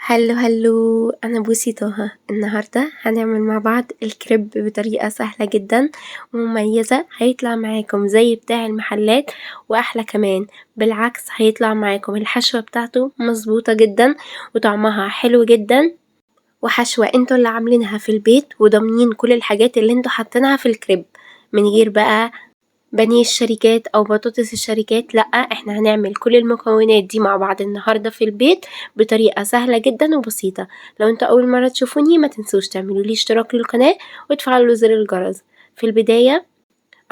hello hello، أنا بوسي طه. النهاردة هنعمل مع بعض الكريب بطريقة سهلة جدا ومميزة، هيطلع معاكم زي بتاع المحلات وأحلى كمان. بالعكس هيطلع معاكم الحشوة بتاعته مظبوطة جدا وطعمها حلو جدا، وحشوة انتوا اللي عاملينها في البيت وضامنين كل الحاجات اللي انتوا حاطينها في الكريب، من غير بقى بانيه الشركات او بطاطس الشركات. لا، احنا هنعمل كل المكونات دي مع بعض النهارده في البيت بطريقة سهلة جدا وبسيطة. لو انتوا اول مرة تشوفوني ما تنسوش تعملوا لي اشتراك للقناة وتفعلوا زر الجرس. في البداية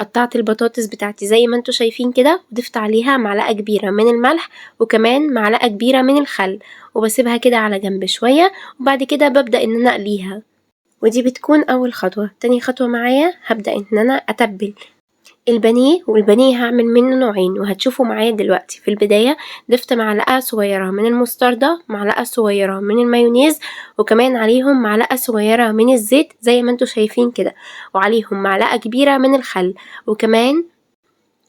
قطعت البطاطس بتاعتي زي ما انتوا شايفين كده، وضفت عليها معلقه كبيرة من الملح وكمان معلقه كبيرة من الخل، وبسيبها كده على جنب شوية، وبعد كده ببدا ان انا اقليها، ودي بتكون اول خطوة. تاني خطوة معايا هبدا ان انا اتبل البانيه، والبانيه هعمل منه نوعين وهتشوفوا معايا دلوقتي. في البداية ضفت معلقة صغيرة من المستردة، معلقة صغيرة من المايونيز، وكمان عليهم معلقة صغيرة من الزيت زي ما انتوا شايفين كده، وعليهم معلقة كبيرة من الخل، وكمان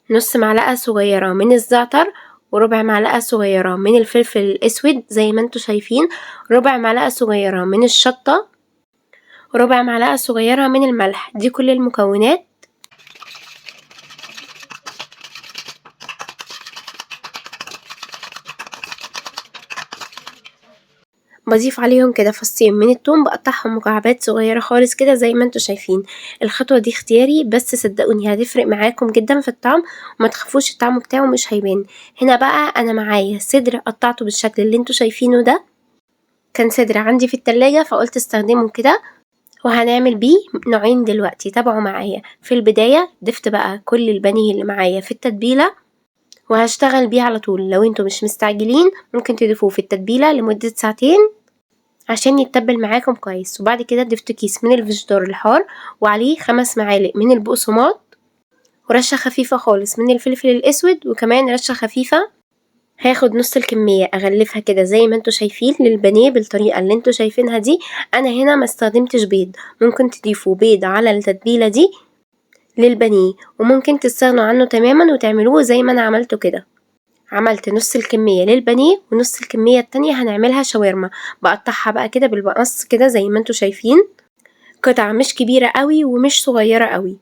نص معلقة صغيرة من الزعتر، وربع معلقة صغيرة من الفلفل الأسود زي ما انتوا شايفين، ربع معلقة صغيرة من الشطة، وربع معلقة صغيرة من الملح. دي كل المكونات. بضيف عليهم كده فصين من التوم، بقطعهم مكعبات صغيرة خالص كده زي ما انتوا شايفين. الخطوة دي اختياري، بس صدقوني هتفرق معاكم جدا في الطعم، وما تخافوش الطعم بتاعه مش هيبان. هنا بقى انا معايا صدر قطعته بالشكل اللي انتوا شايفينه ده، كان صدر عندي في التلاجة فقلت استخدمه كده، وهنعمل بيه نوعين دلوقتي، تابعوا معايا. في البداية ضفت بقى كل البانيه اللي معايا في التتبيلة وهشتغل بيه على طول. لو انتوا مش مستعجلين ممكن تضيفوه في التتبيلة لمدة ساعتين عشان يتبل معاكم كويس. وبعد كده ضفت كيس من الفيجيتار الحار وعليه 5 معالق من البقسماط، ورشة خفيفة خالص من الفلفل الاسود، وكمان رشة خفيفة. هاخد نص الكمية اغلفها كده زي ما انتوا شايفين للبانيه بالطريقة اللي انتوا شايفينها دي. انا هنا ما استخدمتش بيض، ممكن تضيفوا بيض على التتبيلة دي للبانيه، وممكن تستغنوا عنه تماما وتعملوه زي ما انا عملته كده. عملت نص الكمية للبانيه ونص الكمية التانية هنعملها شاورما. بقطعها بقى كده بالمقص كده زي ما انتوا شايفين، قطع مش كبيرة قوي ومش صغيرة قوي.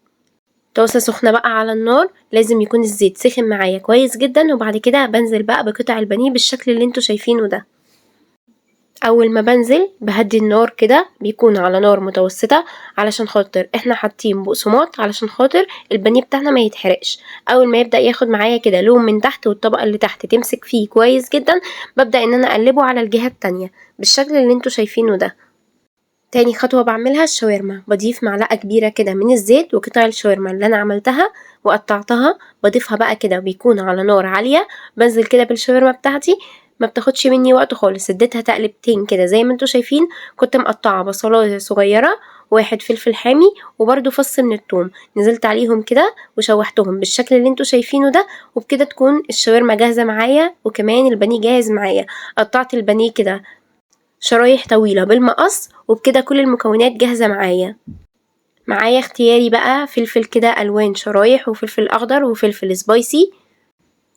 طاسة سخنة بقى على النار، لازم يكون الزيت سخن معايا كويس جدا. وبعد كده بنزل بقى بقطع البانيه بالشكل اللي انتوا شايفينه ده. اول ما بنزل بهدي النار كده، بيكون على نار متوسطة علشان خاطر احنا حاطين بقسماط، علشان خاطر البانيه بتاعنا ما يتحرقش. اول ما يبدأ ياخد معايا كده لون من تحت والطبقة اللي تحت تمسك فيه كويس جدا، ببدأ ان انا اقلبه على الجهة التانية بالشكل اللي انتوا شايفينه ده. تاني خطوة بعملها الشاورما، بضيف معلقة كبيرة كده من الزيت وقطع الشاورما اللي انا عملتها وقطعتها بضيفها بقى كده، بيكون على نار عالية. بنزل كده بالشاورما بتاعتي، ما بتاخدش مني وقت خالص، اديتها تقلبتين كده زي ما انتوا شايفين. كنت مقطعه بصلايه صغيرة، واحد فلفل حامي، وبرده فص من الثوم، نزلت عليهم كده وشوحتهم بالشكل اللي انتوا شايفينه ده. وبكده تكون الشاورما جاهزة معايا، وكمان البانيه جاهز معايا. قطعت البانيه كده شرايح طويلة بالمقص، وبكده كل المكونات جاهزة معايا. معايا اختياري بقى فلفل كده الوان شرايح، وفلفل اخضر، وفلفل سبايسي،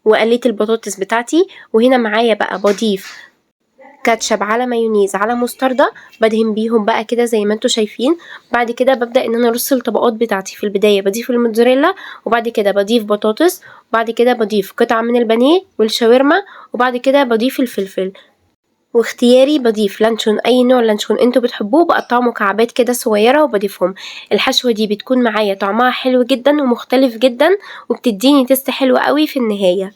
وقليت البطاطس بتاعتي. وهنا معايا بقى بضيف كاتشب على مايونيز على مستردة، بدهن بيهم بقى كده زي ما انتوا شايفين. بعد كده ببدأ ان انا ارص الطبقات بتاعتي. في البداية بضيف الموتزاريلا، وبعد كده بضيف بطاطس، وبعد كده بضيف قطعة من البانيه والشاورما، وبعد كده بضيف الفلفل. واختياري بضيف لانشون، اي نوع لانشون انتوا بتحبوه، بقطعه مكعبات كده صغيرة وبضيفهم. الحشوه دي بتكون معايا طعمها حلو جدا ومختلف جدا، وبتديني taste حلو قوي في النهاية.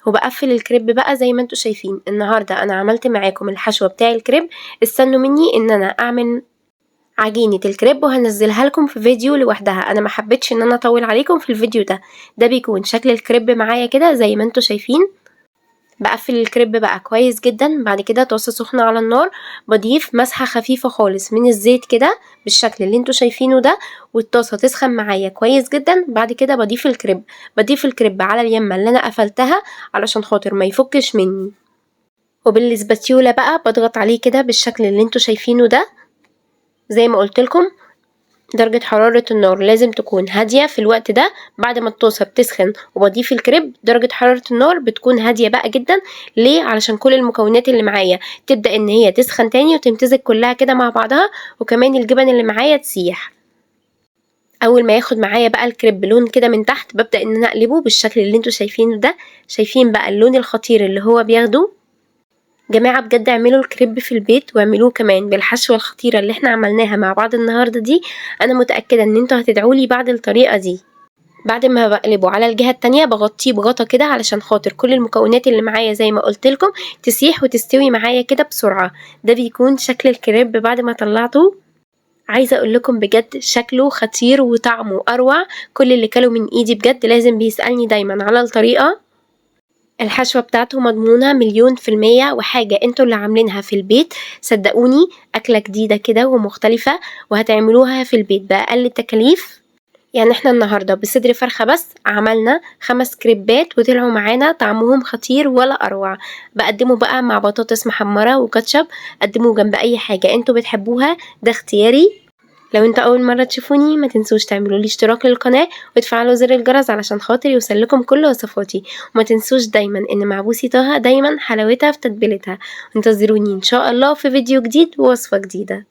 وبقفل الكريب بقى زي ما انتوا شايفين. النهارده انا عملت معاكم الحشوه بتاع الكريب، استنوا مني ان انا اعمل عجينه الكريب وهنزلها لكم في فيديو لوحدها. انا ما حبيتش ان انا اطول عليكم في الفيديو ده. ده بيكون شكل الكريب معايا كده زي ما انتوا شايفين. بقفل الكريب بقى كويس جدا. بعد كده طاسه سخنة على النار، بضيف مسحه خفيفة خالص من الزيت كده بالشكل اللي انتوا شايفينه ده، والطاسه تسخن معايا كويس جدا. بعد كده بضيف الكريب، بضيف الكريب على اليمه اللي انا قفلتها علشان خاطر ما يفكش مني. وبالسباتيولا بقى بضغط عليه كده بالشكل اللي انتوا شايفينه ده. زي ما قلت لكم درجة حرارة النار لازم تكون هادية في الوقت ده. بعد ما الطاسة بتسخن وبضيف الكريب درجة حرارة النار بتكون هادية بقى جدا. ليه؟ علشان كل المكونات اللي معايا تبدأ ان هي تسخن تاني وتمتزج كلها كده مع بعضها، وكمان الجبن اللي معايا تسيح. اول ما ياخد معايا بقى الكريب لون كده من تحت ببدأ ان انا اقلبه بالشكل اللي انتوا شايفينه ده. شايفين بقى اللون الخطير اللي هو بياخده؟ جماعة بجد اعملوا الكريب في البيت، واعملوه كمان بالحشوة الخطيرة اللي احنا عملناها مع بعض النهاردة دي. انا متأكدة ان انتوا هتدعولي بعد الطريقة دي. بعد ما بقلبه على الجهة التانية بغطيه بغطا كده علشان خاطر كل المكونات اللي معايا زي ما قلت لكم تسيح وتستوي معايا كده بسرعة. ده بيكون شكل الكريب بعد ما طلعته. عايزة اقول لكم بجد شكله خطير وطعمه اروع. كل اللي كلوا من ايدي بجد لازم بيسألني دايما على الطريقة. الحشوة بتاعته مضمونة 1,000,000%، وحاجة انتوا اللي عاملينها في البيت، صدقوني أكلة جديدة كده ومختلفة وهتعملوها في البيت بأقل التكاليف. احنا النهاردة بصدر فرخة بس عملنا 5 كريبات وطلعوا معانا طعمهم خطير ولا أروع. بقدمه بقى مع بطاطس محمرة وكاتشب، قدموه جنب أي حاجة انتوا بتحبوها، ده اختياري. لو انتوا أول مرة تشوفوني ما تنسوش تعملوا لي اشتراك للقناة وتفعلوا زر الجرس علشان خاطر يوصل لكم كل وصفاتي، وما تنسوش دايما ان مع بوسي طه دايما حلاوتها في تتبيلتها. انتظروني ان شاء الله في فيديو جديد ووصفة جديدة.